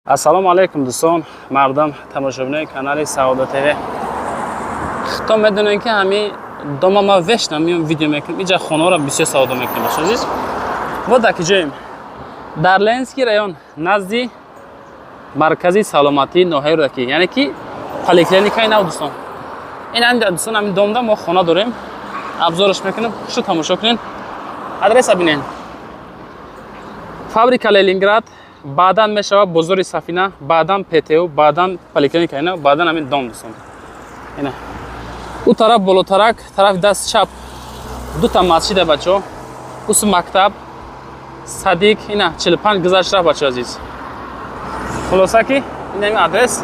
Ассалому алайкум, дӯстон, мардум, тамошобинои канали Саодат ТВ. Хито медонем, ки ҳами дома ма вешна миём, видео мекунем. Иҷа хонаро бисёр савдо мекунем, бачо азиз. Мо дар киҷоем? Дар Ленинский район, назди маркази саломатии ноҳияи Рӯдакӣ, яъне ки поликлиникаи нав, дӯстон. Ин ҳами, дӯстон, ҳамин домда мо хона дорем. Обзорш мекунем, хушу тамошо кунед. Адреса бинед. Фабрика Ленинград, баъдан мешавад бозори Сафина, баъдан ПТУ, баъдан поликлиника ина, баъдан ҳамин дом, дӯстон. Ина. Ӯ тараф болотарак, тарафи даст чап дута масҷида, бачо. Усу мактаб, садик, ина 45 гузашт рафт, бачо азиз. Хулоса ки ин ҳамин адрес.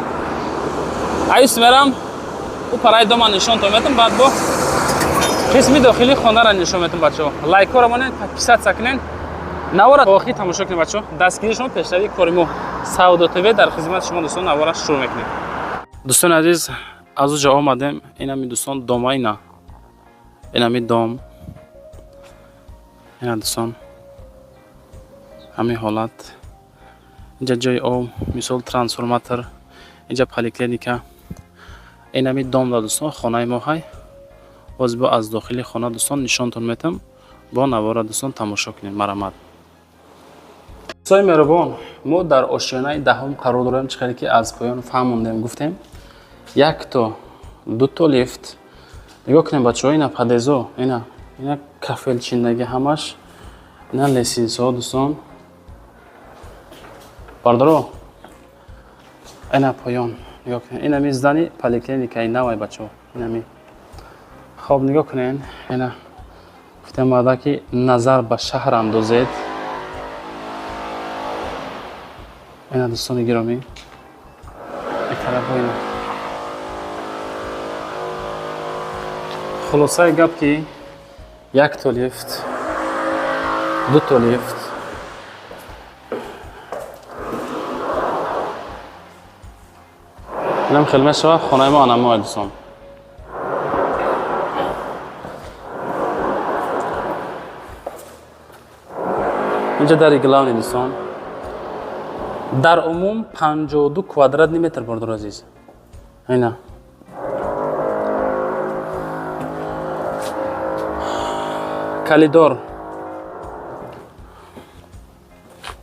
Аюс мерам, ӯ параи дома нишонтон метам, баъд бо қисми дохилии хонара нишон метам, бачо. Лайкҳоро монед, подписаться кунед. Навора то охир тамошо кунед, бачо. Дастгирии шумо пешравии кори мо. Савдо ТВ дар хизмати шумо, дӯстон, навора шурӯъ мекунем. Дӯстони азиз, аз уҷа омадем. Инами, дӯстон, дома ина. Инами дом. Ина, дӯстон. Ҳамин ҳолат. Инҷа ҷои об, мисол трансформатор, инҷа поликлиника. Инами дом да, дӯстон, хонаи мо ҳай. Боз бо аз дохили хона, дӯстон, нишонтон метам. Бо навора, дӯстон, тамошо кунед, марамат. Дӯстони меҳрубон, мо дар ошёнаи даҳум қарор дорем, чӣ хеле ки аз поён фаҳмондем, гуфтем. Якто, дуто лифт. Нигоҳ кунем, бачаҳо, ина подъездо, ина, ина кафелчиндагӣ ҳамаш, ина лестницаҳо, дӯстон. Бардоро, ина поён, нигоҳ кунед. Инами здани поликлиникаи навай, бачаҳо, инами. Хоб, нигоҳ кунед, ина гуфтем баъда ки назар ба шаҳр андозед. Ина, дӯстони гиромӣ, ин ина. Хулосаи гап ки якто лифт, дуто лифт. Инам хел мешавад хонаи мо анамо, дӯстон. Инҷа дари главный, дӯстон. Дар умум 52 квадратный метр, бардор азиз. Ина. Коридор.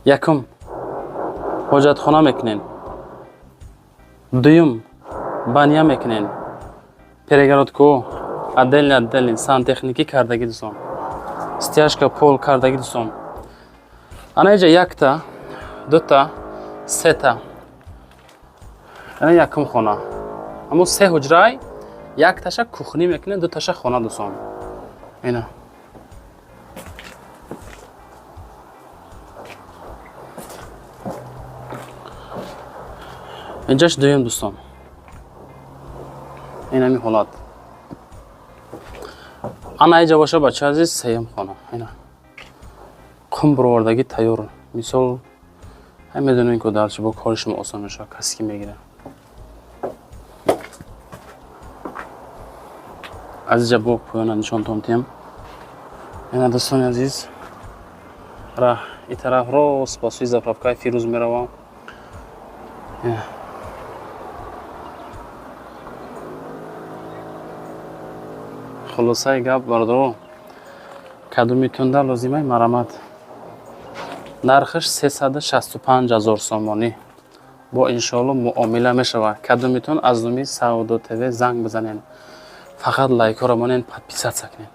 Якум ҳоҷатхона мекунем. Дуюм баня мекунем. Перегородко отдельно, отдельно сантехникӣ кардагӣ, дӯстон. Стяжка пол кардагӣ, дӯстон. Ана иҷа якта, дута, сета. Ана якум хона. Аммо се ҳуҷрай, якташа кухня мекунем, дуташа хона, дӯстон. Ина. Инҷаш дуюм, дӯстон. Ин ҳамин ҳолат. Ана иҷа боша, бача азиз, сеюм хона. Ина. Қум бировардагӣ тайёр. Мисол, ҳай медонем, ки дар бо кори шумо осон мешавад, касе ки мегирад. Азиза, бо поёна нишонтон тиҳам. Ина, дӯстони азиз, ра и тараф рост ба сӯи заправкаи Фирӯз меравам. Ина. Хулосаи гап, бардоро, кадомитонда лозимай, марамат. Нархаш 365 ҳазор сомонӣ. Бо иншоалло муомила мешавад. Кадомитон аз номи Савдо ТВ занг бизанед. Фақат лайкҳоро монед, подписаться кунед.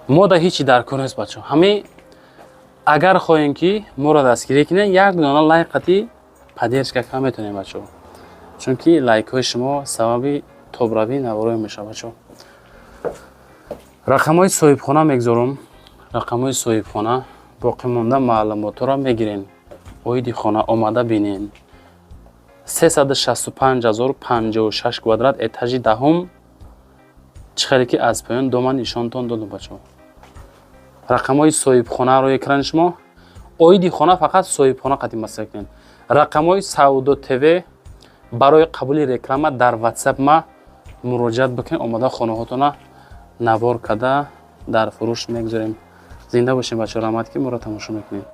Мо да ҳичи дар кор нест, бачаҳо. Ҳамин агар хоҳем ки моро дастгирӣ кунед, як дона лайк қати поддержка кам метавонем, бачаҳо. Чунки лайкҳои шумо сабаби тобравии наворое мешавад, бачаҳо. Рақамҳои соҳибхона мегузорам. Рақамҳои соҳибхона, боқимонда маълумотҳоро мегирем. Оиди хона омада бинен. 365 056 квадрат, этажи даҳум, чӣ хеле ки аз поён дома нишонтон додам, бачаҳо. Рақамҳои соҳибхона рӯи экрани шумо. Оиди хона фақат соҳибхона қати масъала кунед. Рақамҳои Савдо ТВ барои қабули реклама дар WhatsApp ма муроҷиат бикунед, омода хонаҳотона навор карда дар фурӯш мегузорем. Зинда бошем, бачаҳо, раҳмат, ки моро тамошо мекунед.